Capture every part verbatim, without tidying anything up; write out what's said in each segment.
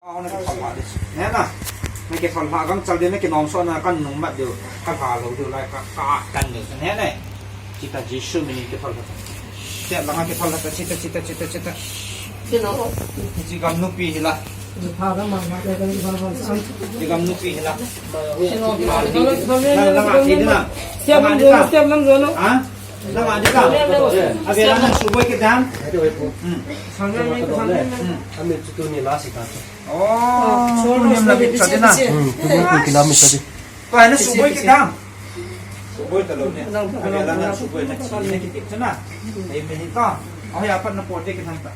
Ahona kithol lha di. Ne na. Na kithol lha gangchal di, na kinom so na kan nung mat diu. Ka lha lou diu lai ka, ka tan diu. Ne ne. Chita Jesu min in kithol lha. Chita langa kithol lha, chita, chita, chita, chita. Chi gam nupi hi la. Chi gam nupi hi la. Langa, langa, langa. Ha? Nang adi ka? Avela nang suboi kit dam? Hmm. Hmm. Ami chu tuni la si ta. Oh, tuni am la bit sa di na. Hmm, tuni ko kila mi sa di. Ko ana suboi kit dam? Suboi ta lou ne. Avela nang suboi na chi ne kit na. Ei me ni ta. Ahoiya pat na pot de kit ham ta.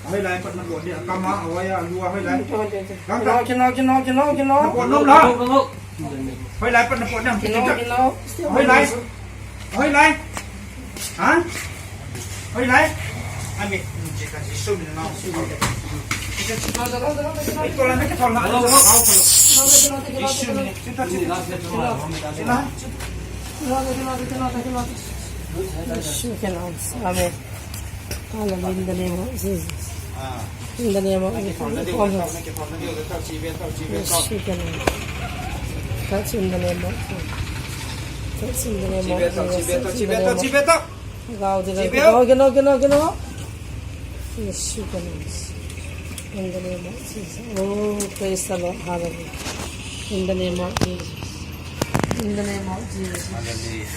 Ahoilai pat na pot de. Kama, ahoiya, lua, ahoilai. Kino, kino, kino, kino, kino. Na pot nom la. Hoilai pat na pot dam? Kino, kino. Hoilai. Hoilai. Ha? Hoilai. Ami, chika Jesu min na. Ito la na kithol lha. Jesu min. Chita, chita. Chita. Jesu kino. Amen. Hallelujah, in the name of Jesus. Ah. In the name of Jesus. Yes, she can. Touch in the name of Jesus. Touch in the name of Jesus. Touch in the name of Jesus. Go, go, go, go, go. Yes, she can. In the name of Jesus. Oh, praise the Lord. Hallelujah. In the name of Jesus. In the name of Jesus. Hallelujah.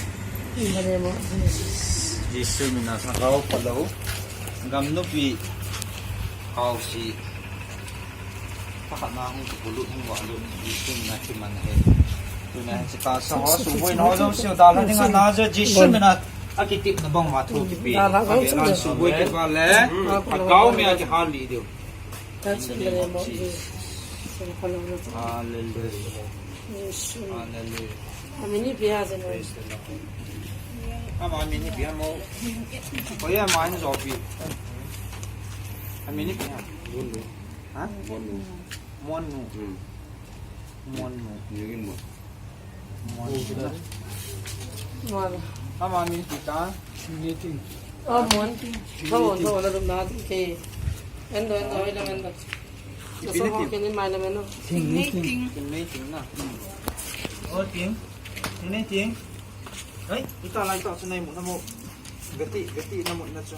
In the name of Jesus. Jesu min a sa kau palo. Gam nupi. Kau si. Pakhat na hung kipulut hung valut ni Jesu min a kiman he. Tuna hi chika sa ho suboi na ho jong siu da la ding a na je Jesu min a akitip na bang va thu kipi. Ave na suboi kipa le. Akau mi a kihal li diu. That's in the name of Jesus. Hallelujah. Yes. Hallelujah. Amini pia jeno. Praise the Lord. Ama amini pia mo. Oya ma ni jopi. Amini pia. Bonu. Ha? Bonu. Monu. Hmm. Monu. Yugin mo. Monu. Monu. Ama amini pia. Meeting. Oh, Mon. Come on, come on, look now. Okay. Endo, endo, endo, endo. Ipin na ting. Ting na. Hmm. Oh, ting. Ting na ting. Ai, ita lai ta sunai mo na mo. Gati, gati na mo na chu.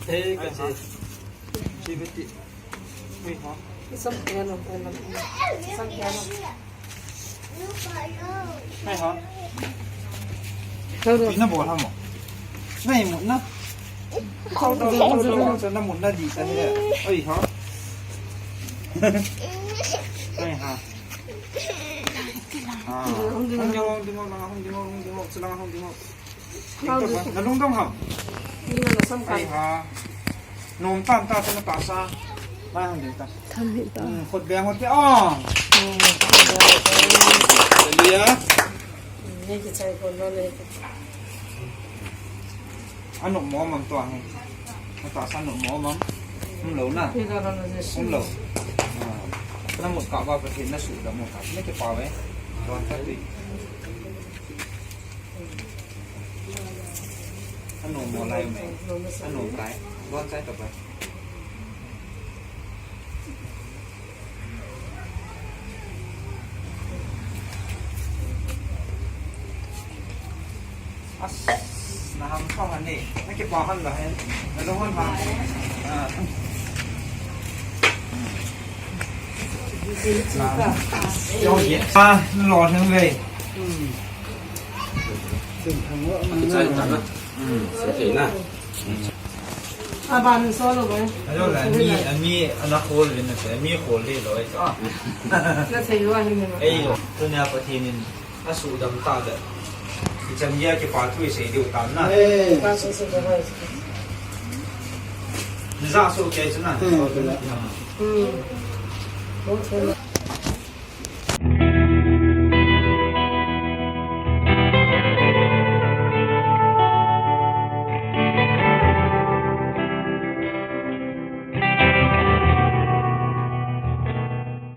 Hey, kasi. Si gati. Ui, ha. Isang piano, piano. Isang piano. Hai ha. Pi na bol ha mo. Nai mut na. Thau, thau, thau, thau, thau, na mut na di ta he. Ai ha. Ai ha. Ah. Hung ding, hung ding, hung ding, hung ding, hung ding, hung ding. Na lungdong ham? Ni na sam kai. Ai ha. Nom tam ta, ta na ta sa. Mai hang ding ta. Tham hi ta. Hmm, khut beng hot ke ong. Hmm. Hallelujah. Ni ki chai kon lo le. Ano mo mam to ang. Na ta sa no mo mam. Um lo na. Ni ka ro na Jesu. Um lo. Ah. Na mut ka ba pa thi na su da mo ta. Ni ki pa ve. Don ta ti. Ano mo lai mai. Ano kai. Don sai ta ba. As, na ham pa han ni. Na ki pa han la hen. Na lo han ha. Ah. Yo ye. Ah, lo hen ve. Hmm. Sai ta na. Hmm, sai na. Aban so lo bai. Ajo la, mi, ami, ana khol le na, mi khol le lo, ai. Ah. Na sei lo hin ma. Ei lo, tunia Pathen in asudam ta le. Ichan dia kipa thu isei diu tam na. Eh. Pa so so bai. Ni ja so ke chu na. Hmm. Hmm.